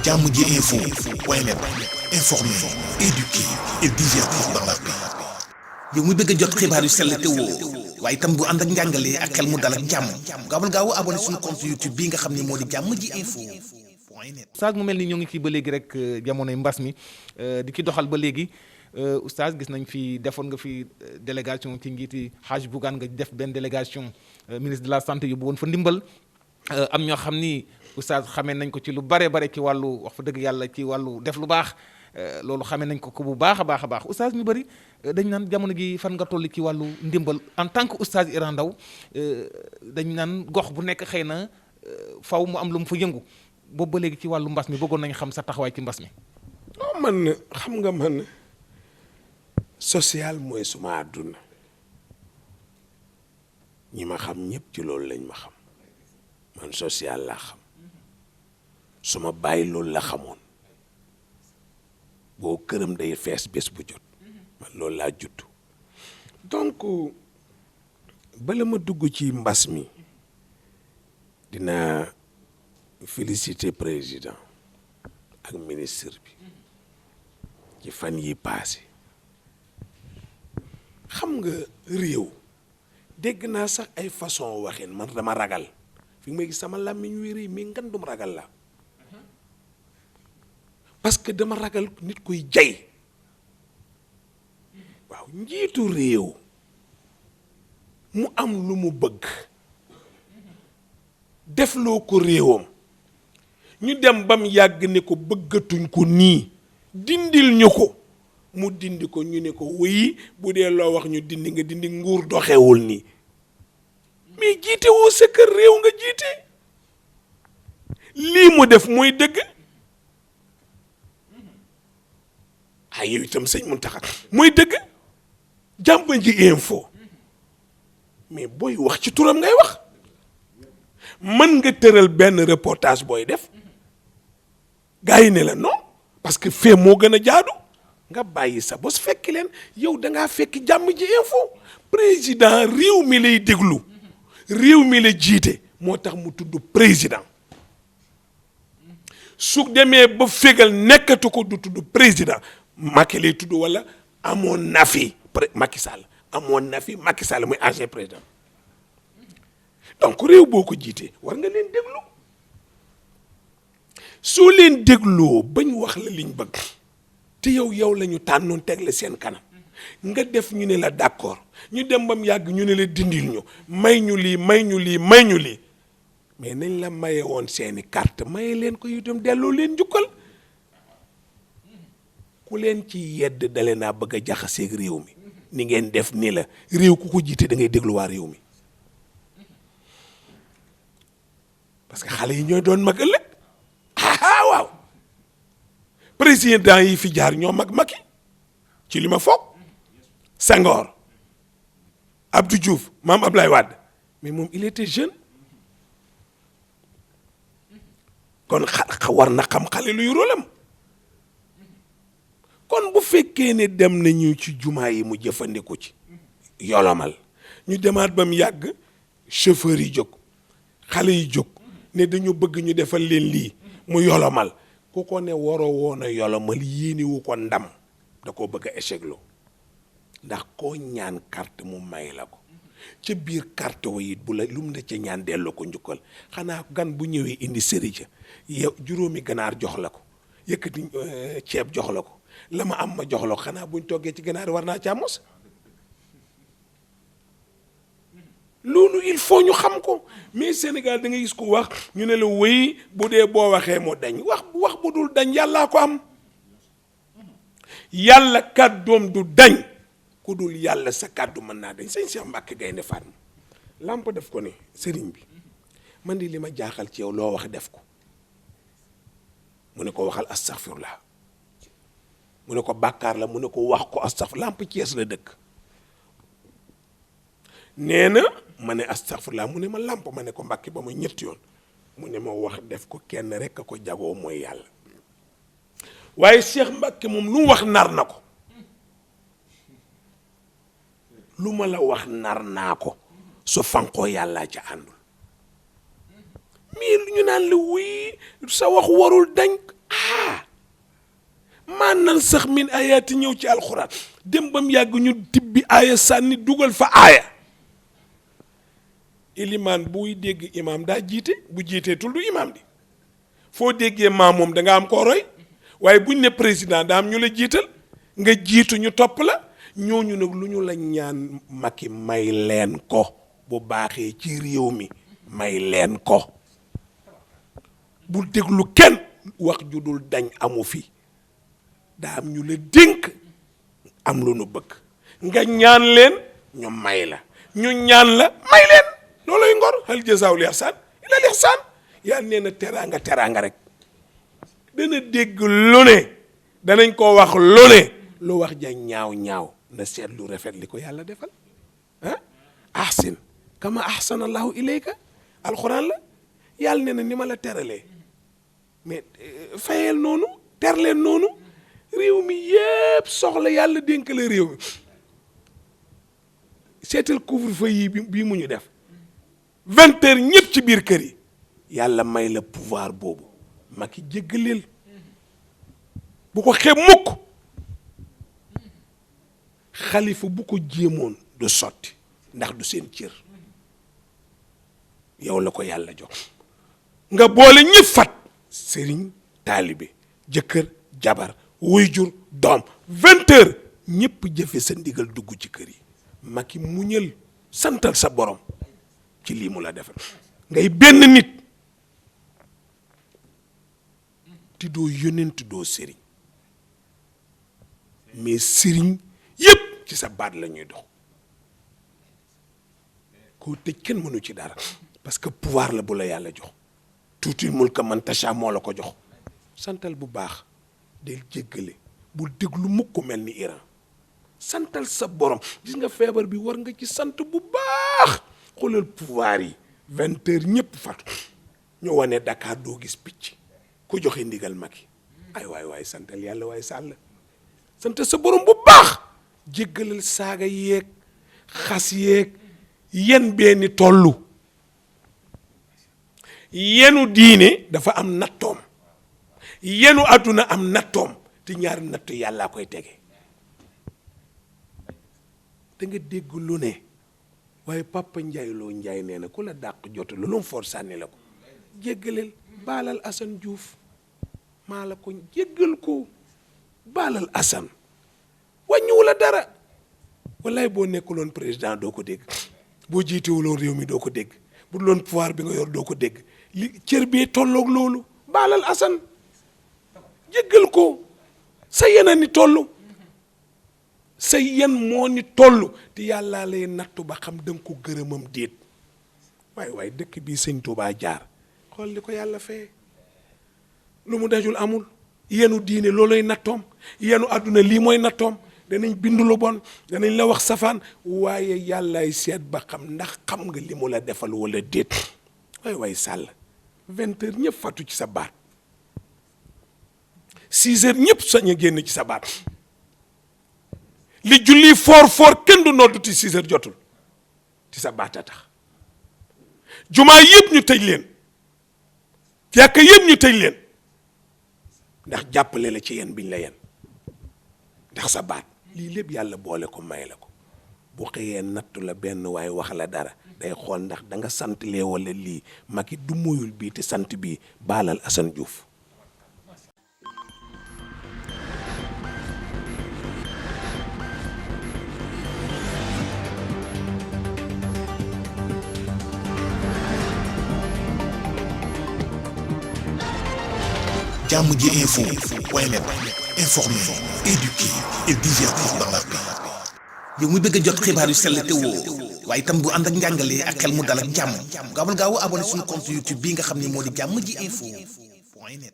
jàmm ji info point net, informer, éduquer et divertir dans la paix. yow mu bëgg a jot xibaar yu sell te woo waaye itam bu ànd ak njàngalee ak xel mu dal ak jàmm gaawal gaaw abonné suñu compte YouTube bii nga xam ne moo di jàmm ji info point net. Oustaz mu mel ni ñoo ngi kii ba léegi rek jamonoy mbas mi di ki doxal ba léegi Oustaz gis nañ fi defoon nga fi délégation ci njiiti Hadj Bougane nga def benn délégation ministre de la santé yóbbu woon fa ndimbal am ñoo xam ni Oustaz xamee nañ ko ci lu bare ci wàllu wax fa dëgg yàlla ci wàllu def lu baax loolu xamee nañ ko bu baax a baax Oustaz ñu bëri dañ naan jamono gi fan nga toll ci wàllu ndimbal en tant que Oustaz Iran Ndao dañ naan gox bu nekk xëy na faw mu am lu mu fa yëngu boobu ba léegi ci wàllu mbas mi bëggoon nañ xam sa taxawaay ci mbas mi. non man xam nga man social mooy suma àdduna ñi ma xam ñëpp ci loolu lañ ma xam man social laa xam suma bàyyi loolu la xamoon boo këram day fees bés bu jot man loolu laa juddu donc bala ma dugg ci mbas mi dina féliciter président ak ministre bi ci fan yi passé xam nga réew dégg naa sax ay façon waxin man dama ragal fi nga may gis sama làmmiñ wi rëy mi ngandum ragal la parce que dama ragal nit kuy jay waaw njiitu réew mu am lu mu bëgg defloo ko réewam ñu dem bam yàgg ne ko bëggatuñ ko nii dindil ñu ko mu dindi ko ñu ne ko wéyi bu dee loo wax ñu dindi nga dindi nguur doxewul nii mais jiite woo sa kër réew nga jiite lii mu def mooy dëgg ay yow itam sëñ Mountakha mooy dëgg jàmm ji info mais booy wax ci turam ngay wax mën nga tëral benn reportage booy def gars yi ne la non parce que fee moo gën a jaadu nga bàyyi sa bos fekki leen yow da ngaa fekki jàmm ji info président réew mi lay déglu réew mi la jiite moo tax mu tudd président su demee ba fégal nekkatu ko du tudd président Macky lay tudd wala amoon na fi Macky Sall amoon na fi Macky Sall muy ancien président donc réew boo ko jiitee war nga leen déglu soo leen dégloo bañ wax la liñ bëgg te yow la ñu tànnoon teg la seen kanam nga def ñu ne la d'accord ñu dem bam yàgg ñu ne la dindil ñu may ñu lii mais nañ la maye woon seeni carte maye leen ko itam delloo leen njukkal ku leen ci yedd dale naa bëgg a jaxaseeg réew mi ni ngeen def ni la réew ku ko jiite da ngay déglu waa réew mi parce que xale yi ñooy doon mag ëllëg waaw président yi fi jaar ñoo mag Macky ci li ma foog Senghor Abdou Diouf Mame Ablaye Wade mais moom il était jeune kon war na xam xale luy rôlam kon bu fekkee ne dem nañu ci jumaa yi mu jëfandiku ci yolomal ñu demaat ba mu yàgg chauffeur yi jóg xale yi jóg ne dañu bëgg ñu defal leen lii mu yolomal ku ko ne waroo woon a yolomal yéeni wu ko ndam da koo bëgg a échec loo ndax koo ñaan carte mu may la ko ca biir carte wa it bu la lu mu ne ca ñaan delloo ko njukkal xanaa gan bu ñëwee indi sëriñ yow juróomi ganaar jox la ko yëkkati ceeb jox la ko la ma am ma jox la ko xanaa buñ toggee ci ganaar war naa caa mos loolu il faut ñu xam ko mais Sénégal da nga gis ko wax ñu ne la wéy bu dee boo waxee moo dañ wax bu dul dañ yàllaa ko am yàlla kàddoom du dañ ku dul yàlla sa kàddu mën naa dañ sëñ Cheikh Mbacke Gaynde Fatma lamp def ko ne sëriñ bi man di li ma jaaxal ci yow loo wax def ko mu ne ko waxal astaghfirullah mu ne ko bàkkaar la mu ne ko wax ko astaghfirullah lamp Cees la dëkk nee na ma ne astaghfirullah mu ne ma lamp ma ne ko Mbàkke ba ma ñetti yoon mu ne ma wax def ko kenn rek a ko jagoo mooy yàlla waaye Cheikh Mbàkke moom lu wax nar na ko lu ma la wax nar naa ko su fankoo yàllaa ca àndul mais lu ñu naan la wuy sa wax warul dañ maanaam sax min ayaati ñëw ci alxuraan dem ba mu yàgg ñu tibbi aaya sànni dugal fa aaya. ilimaan buy dégg imaam daa jiite bu jiitee tul du imaam di foo déggee maam moom da nga am koo roy waaye buñ ne président daa am ñu la jiital nga jiitu ñu topp la ñooñu nag lu ñu la ñaan Macky may leen ko bu baaxee ci réew mi may leen ko bul déglu kenn wax ju dul dañ amu fi daa am ñu la dénk am lu nu bëgg nga ñaan leen ñu may la ñu ñaan la may leen looloy ngor hal jazaa'ul ihsaan illal ihsaan yàlla nee na teraanga rek dana dégg lu ne danañ ko wax lu ne lu wax ja ñaaw na seet lu rafet li ko yàlla defal ah ahsin kama ahsana allahu ilayka alxuraan la yàlla nee na ni ma la teralee mais fayeel noonu terleen noonu réew mi yépp soxla yàlla dénk la réew mi seetal couvre-feu yi bii mu ñu def 20 heures ñëpp ci biir kër yi yàlla may la pouvoir boobu Macky jéggaleel bu ko xeeb mukk xalifa bu ko jéemoon du sotti ndax du seen cër yow la ko yàlla jox nga boole ñëpp fat sëriñ taalibe jëkkër jabar waajur doom 20 heures ñëpp jëfe sa ndigal dugg ci kër yi Macky muñal santal sa borom ci lii mu la defal ngay benn nit ti doo yónent doo sëriñ mais sëriñ yépp ci sa baat la ñuy dox koo tëj kenn mënu ci dara parce que pouvoir la bu la yàlla jox tuutil mulka man tasha moo la ko jox santal bu baax del jéggale bul déglu mukk mel ni Iran santal sa borom gis nga feebar bi war nga ci sant bu baax xoolal pouvoir yi 20 heures ñëpp fatu ñu wane Dakar doo gis picc ku joxe ndigal Macky ay waay santal yàlla waay sàll santal sa borom bu baax jéggalal saaga yeeg xas yeeg yen benni tollu yenu diine dafa am nattoom yenu àdduna am nattoom te ñaari nattu yàllaa koy tege da nga dégg lu ne waaye Papa Ndiaye Lo Ndiaye nee na ku la dàq jotu lu mu for sànni la ko jéggaleel baalal Assane Diouf maa la ko jéggal ko baalal Assane wàññiwu la dara wallaay boo nekkuloon président doo ko dégg boo jiitewuloon réew mi doo ko dégg bu loon pouvoir bi nga yor doo ko dégg li cër bi tolloog loolu baalal Assane jéggal ko sa yena ni tollu sa yen moo ni toll te yàlla lay nattu ba xam danga ko gërëmam déet waaye dëkk bii sëñ Tuubaa jaar xool li ko yàlla fee lu mu dajul amul yenu diine looloy nattoom yenu àdduna lii mooy nattoom danañ bindu lu bon danañ la wax safaan waaye yàllaay seet ba xam ndax xam nga li mu la defal wala déet waay sàll 20 heures ñëpp fatu ci sa baat 6 heures ñëpp sañ a génn ci sa baat li julli foor kenn du noddu ti 6 heures jotul ci sa baat a tax jumaa yëpp ñu tëj leen jàkka yëpp ñu tëj leen ndax jàppale la ci yen biñ la yen ndax sa baat lii lépp yàlla boole ko may la ko bu xëyee nattu la benn waaye wax la dara day xool ndax da nga sant lee wala lii Macky du moyul bii te sant bii baalal Assane Diouf Jàmm ji info point net informer, éduquer et divertir dans la paix. yow muy bëgg a jot xibaar yu sell te woo waaye itam bu ànd ak njàngalee ak xel mu dal ak jàmm gaawal gaaw abonné suñu compte YouTube bii nga xam ne moo di Jàmm ji info point net.